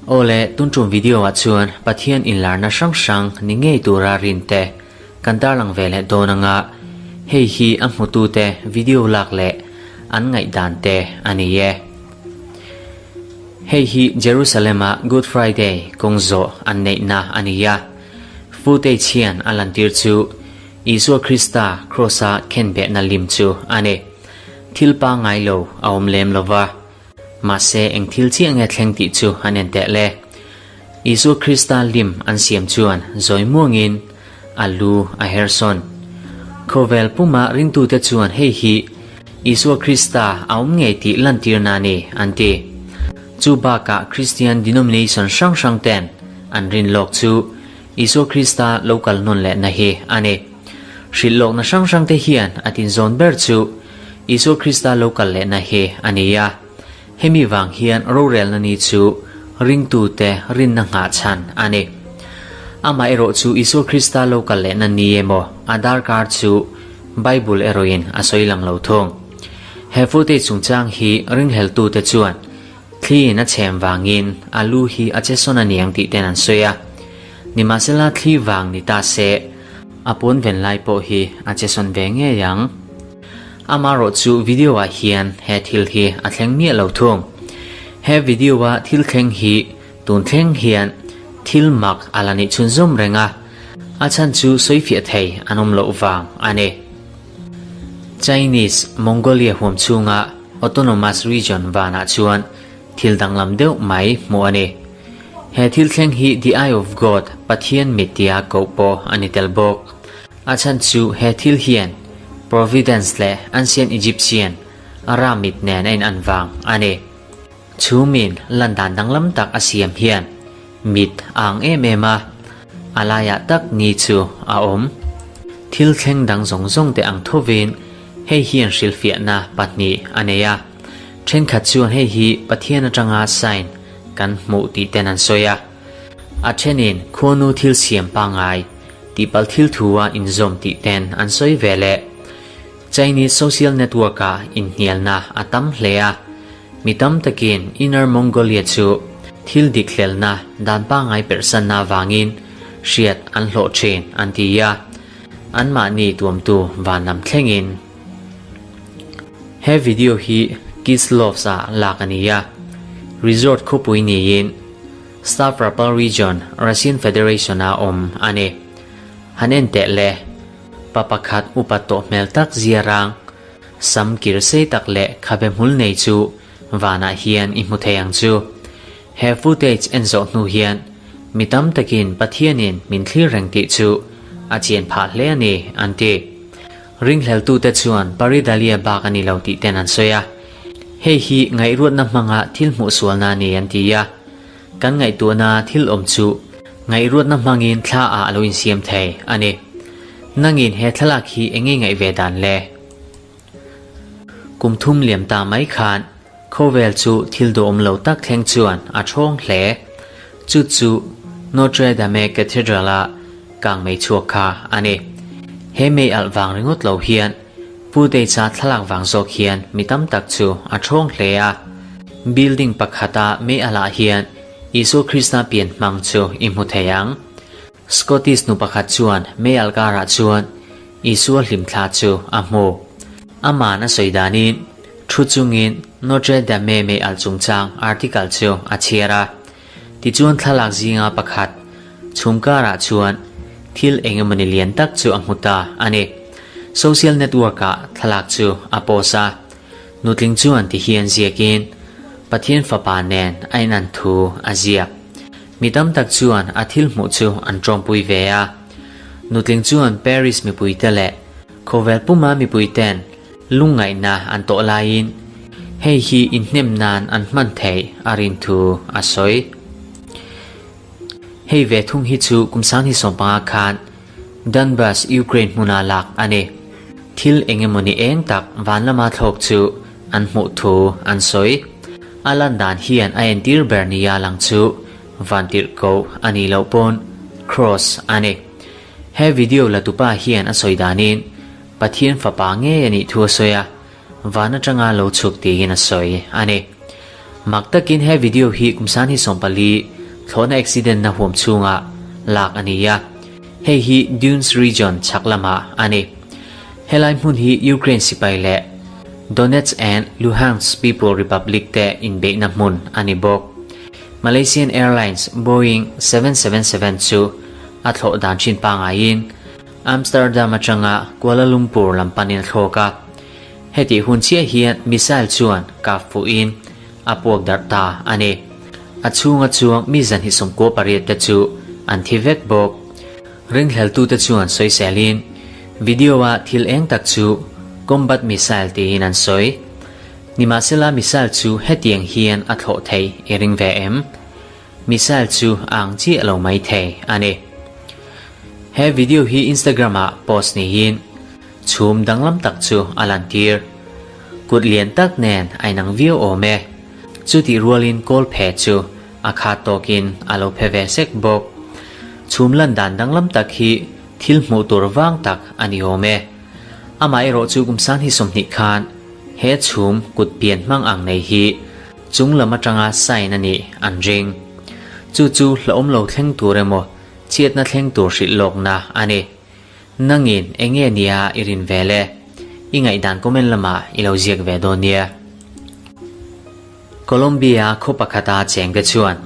Awle, tun tum video ah chuan Pathian inlarna hrang hrang ni ngei tura rin te kan tarlang ve leh dawn anga, hei hi a hmutute video lak leh an ngaihdan te a ni e. Hei hi Jerusalem-a Good Friday kawng zawh an neihna a ni a, footage hian a lantir chu Isua Krista Kraws-a khenbehna lim chu a ni. Thil pangngai lo a awm lem lo va, mahse eng thil chiah nge thleng tih chu an en teh le. Isua Krista lim an siam chuan zawi muangin a lu a her sawn. Khawvel puma ringtute chuan hei hi Isua Krista a awm ngei tih lantirna a ni an ti. Chu bakah Kristian denomination hrang hrang ten an rin lawk chu Isua Krista lo kal nawn lehna hi a ni. Hrilh lawkna hrang hrang te hian a tinzawn ber chu Isua Krista lo kal lehna hi a ni a. Hemi vang hian rorelna ni chu ringtute rinna nghah chhan a ni. Amaherawh chu Isua Krista lo kal lehna ni emaw a darkar chu Bible erawhin a sawi lang lo thung. He footage chungchang hi ringhleltute chuan thliin a chhem vangin a lu hi a che sawn a niang tih ten an sawi a. Nimahsela thli vang ni ta se a pawn ven lai pawh hi a che sawn ve ngei ang. Amaherawh chu video ah hian he thil hi a thleng miah lo thung. He video a thil thleng hi tun thleng hian thil mak a la nih chhunzawm reng a, a chhan chu sawifiah thei an awm loh vang a ni. Chinese Mongolia huam chhunga Autonomous Region vanah chuan thil danglam deuh mai hmuh a ni. He thil thleng hi The Eye of God, Pathian mit tia koh pawh a ni tel bawk. A chhan chu he thil hian Providence leh Ancient Egyptian a ram mit nen a in an vang a ni. Chhumin lan dan danglam tak a siam hian mit a ang em em a, a laiah tak ni chu a awm. Thil thleng dang zawng zawng te ang thovin hei hian hrilhfiahna pahnih a nei a. Thenkhat chuan hei hi Pathian atanga sign kan hmuh tih ten an sawi a. A thenin khuanu thil siam pangngai tihpalh thil thua inzawm tih ten an sawi ve leh. Chinese social network-ah inhnialna a tam hle a, mi tam takin Inner Mongolia chu thil dik hlelna dan pangngai perhsanna avangin hriat an hlawh thin an ti a, anmahni tuamtu van lam thlengin. He video hi Kislovs-ah lak a ni a, resort khawpui niin Stavropol Region, Russian Federation-a awm a ni. Han en teh le, pa pakhat upa tawh hmel tak zia rang, sam kir sei tak leh khabe hmul nei chu vanah hian i hmu thei ang chu. He footage en zawh hnu hian mi tam takin Pathianin min thlir reng tih chu a chian phah hle a ni, an ti. Ringhleltute chuan Paridalia bak a ni lo tih ten an sawi a. Hei hi ngaihruatna hmanga thil hmuh sualna a ni an ti a. Kan ngaihtuahna thil awm chu ngaihruatna hmangin thla ah a lo insiam thei a ni. Nangin he thlalak hi eng nge ngaih ve dan le? Kum thum liam ta mai khan khawvel chu thil duhawm lo tak thleng chuan a thawng hle. Chu chu Notre Dame Cathedral-a kang mei chhuak kha a ni. He mei alh vang ringawt lo hian Pu Deitza thlalak vang zawk hian mi tam tak chu a thawng hle a. Building pakhata mei alah hian Isua Krista pian hmang chu i hmu thei ang. Scottish nu pakhat chuan mei alh karah chuan Isua hlimthla chu a hmu. Aman a sawi danin thu chungin Notre Dame mei alh chungchang article chu a chhiar a. Tichuan thlalak zinga pakhat chhum karah chuan thil eng emawni lian tak chu a hmu ta a ni. Social network-ah thlalak chu a post a, nutling chuan ti hian ziakin Pathian fapa nen a inan thu a ziak. Mi tam tak chuan a thil hmuh chu an tawmpui ve a. Nutling chuan Paris mipuite leh khawvel puma mipuiten Lungngaihna an tawh laiin hei hi inhnem nan an hman theih a rin thu a sawi. Hei ve thung hi chu kum 2015 khan Donbas, Ukraine hmuna lak a ni. Thil eng emawni eng tak van lama thlawk chu an hmuh thu an sawi. A lan dan hian a entir ber nia lang chu vantirhkoh a nih loh pawn Cross a ni. He video la tupa hian a sawi danin Pathian fapa ngei a nih thu a sawi a, van atanga lo chhuk tiin a sawi a ni. Mak takin he video hi kum 2014. Thlawhna accident na huam chhunga lak a ni a, hei hi Dunes region chhak lamah a ni. Helai hmun hi Ukraine sipai leh Donetsk and Luhansk People Republic te inbeihna hmun a ni bawk. Malaysian Airlines Boeing 777 chu a thlawh dan thin pangaiin Amsterdam atanga Kuala Lumpur lam panin a thlawk a. Hetih hun chiah hian missile chuan kap fuhin a puak darh ta a ni. A chhunga chuang mi 298 te chu an thi vek bawk. Ringhleltute chuan sawiselin video-a thil eng tak chu combat missile tiin an sawi. Nimahsela missile chu hetiang hian a thlawh thei i ring ve em? Missile chu a ang chiah lo mai thei a ni. He video hi Instagram-ah post niin chhum danglam tak chu a lantir. Kut lian tak nen a inang viau awm e. Chutih rualin kawl phe chu a khat tawkin a lo phe ve sek bawk. Chhum lan dan danglam tak hi thil hmuh tur vang tak a ni awm e. Amaherawh chu kum 20 khan he chhum kut pian hmang ang nei hi chung lam atanga sign a nih an ring. Chu chu hlauhawm lo thleng tur emaw chhiatna thleng tur hrilh lawkna a ni. Nangin enge nia i rin ve le? I ngaihdan comment lamah i lo ziak ve dawn nia. Colombia khaw pakhata chengte chuan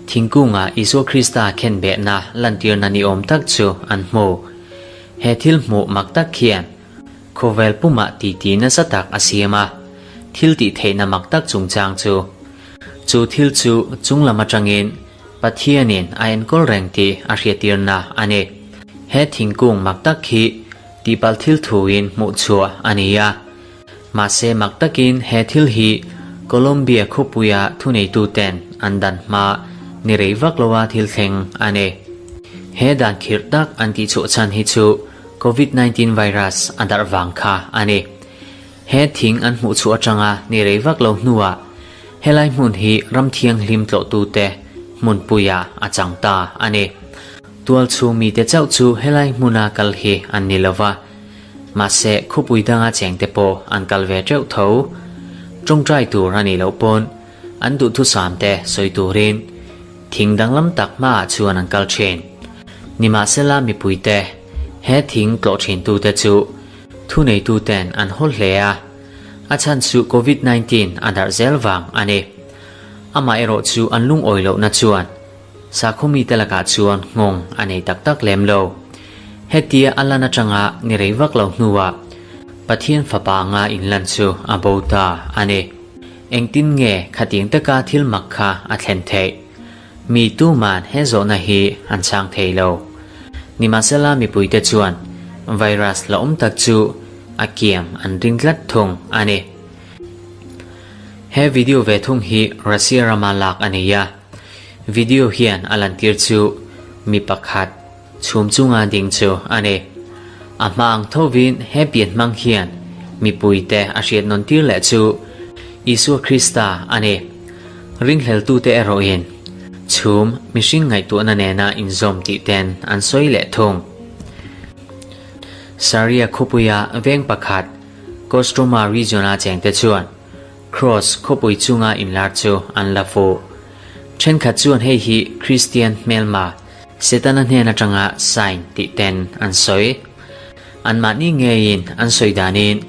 thingkunga Isua Krista khenbehna lantirna ni awm tak chu an hmu. He thil hmuh mak tak khian khawvel pumah titi nasa tak a siam a, thil tih theihna mak tak chungchang chu. Chu thil chu chunglam atangin Pathianin a enkawl reng tih a hriattirna a ni. He thingkung mak tak hi tihpalh thil thuin hmuh chhuah a ni a. Mahse mak takin he thil hi Colombia khawpuia thuneituten an dan hma ni rei vak loa thil thleng a ni. He dan khirh tak an tihchhuah chhan hi chu Covid 19 virus a darh vang kha a ni. He thing an hmuh chhuah atanga ni rei vak lo hnuah helai hmun hi ram thianghlim tlawhtute hmunpuiah a chang ta a ni. Tualchhung mite chauh chu helai hmuna kal hi an ni lova. Mahse, khawpui danga chengte pawh an kal ve teuh tho. Tawngtai tur a nih loh pawn an duhthusam te sawi turin thing danglam tak hmaah chuan an kal thin. Nimahsela mipuite he thing tlawh thintute chu thuneituten an haw hle a, a chhan chu Covid 19 a darh zel vang a ni. Amaherawh chu an lungawi lohna chuan Sakhaw mite lakah chuan nghawng a nei tak tak lem lo. Hetia a lan atanga ni rei vak lo hnuah Pathian fapa anga inlan chu a bo ta a ni. Engtin nge khatiang taka thil mak kha a thlen theih? Mi tuman he zawhna hi an chhang thei lo. Nimahsela mipuite chuan virus la awm tak chu a kiam an ring tlat thung a ni. He video ve thung hi Russia rama lak a nei a. Video hian a lantir chu mi pakhat chhum chunga ding chu a ni. A hma ang thovin he pian hmang hian mipuite a hriat nawn tir leh chu Isua Krista a ni. Ringhleltute erawhin chhum mihring ngaihtuahna nena inzawm tih ten an sawi leh thung. Saria khawpuia veng pakhat Kostroma region-a chengte chuan Cross khawpui chunga inlar chu an la fuh. Thenkhat chuan hei hi Kristian hmelma Setana hnen atanga sign tih ten an sawi. Anmahni ngeiin an sawi danin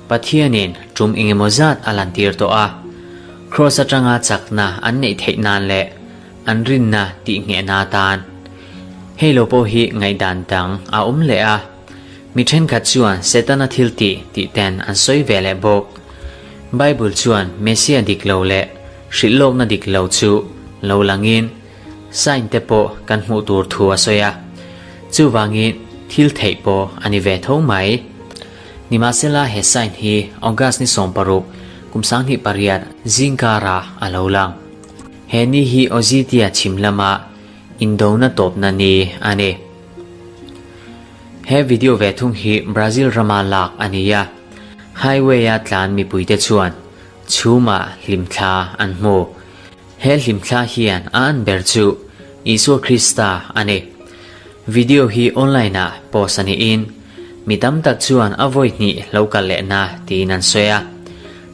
Pathianin tum engemaw zat a lantir tawh a, Cross atanga chakna an neih theih nan leh an rinna tih nghehna atan. Hei lo pawh hi ngaihdan dang a awm leh a. Mi thenkhat chuan Setana thil tih tih ten an sawi ve leh bawk. Bible chuan Messiah dik lo leh hrilh lawkna dik lo chu lo langin sign te pawh kan hmuh tur thu a sawi a. Chuvangin thil theih pawh a ni ve tho mai. Nimahsela he sign hi August ni 16 kum 2008 zingkarah a lo lang. He ni hi Ozitia chhim lama indona tawpna ni a ni. He video ve thung hi Brazil rama lak a ni a, highway-a tlan mipuite chuan chhumah hlimthla an hmu. He hlimthla hian a an ber chu Isua Krista a ni. Video hi online-ah post a niin mi tam tak chuan a vawi hnih lo kal lehna tiin an sawi a,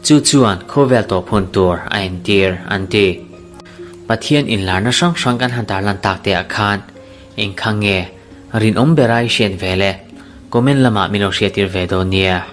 chu chuan khawvel tawp hun tur a entir an ti. Pathian inlarna hrang hrang kan han tarlan tak te ah khan eng kha nge rinawm bera i hriat ve le? Comment lamah min lo hriattir ve dawn nia.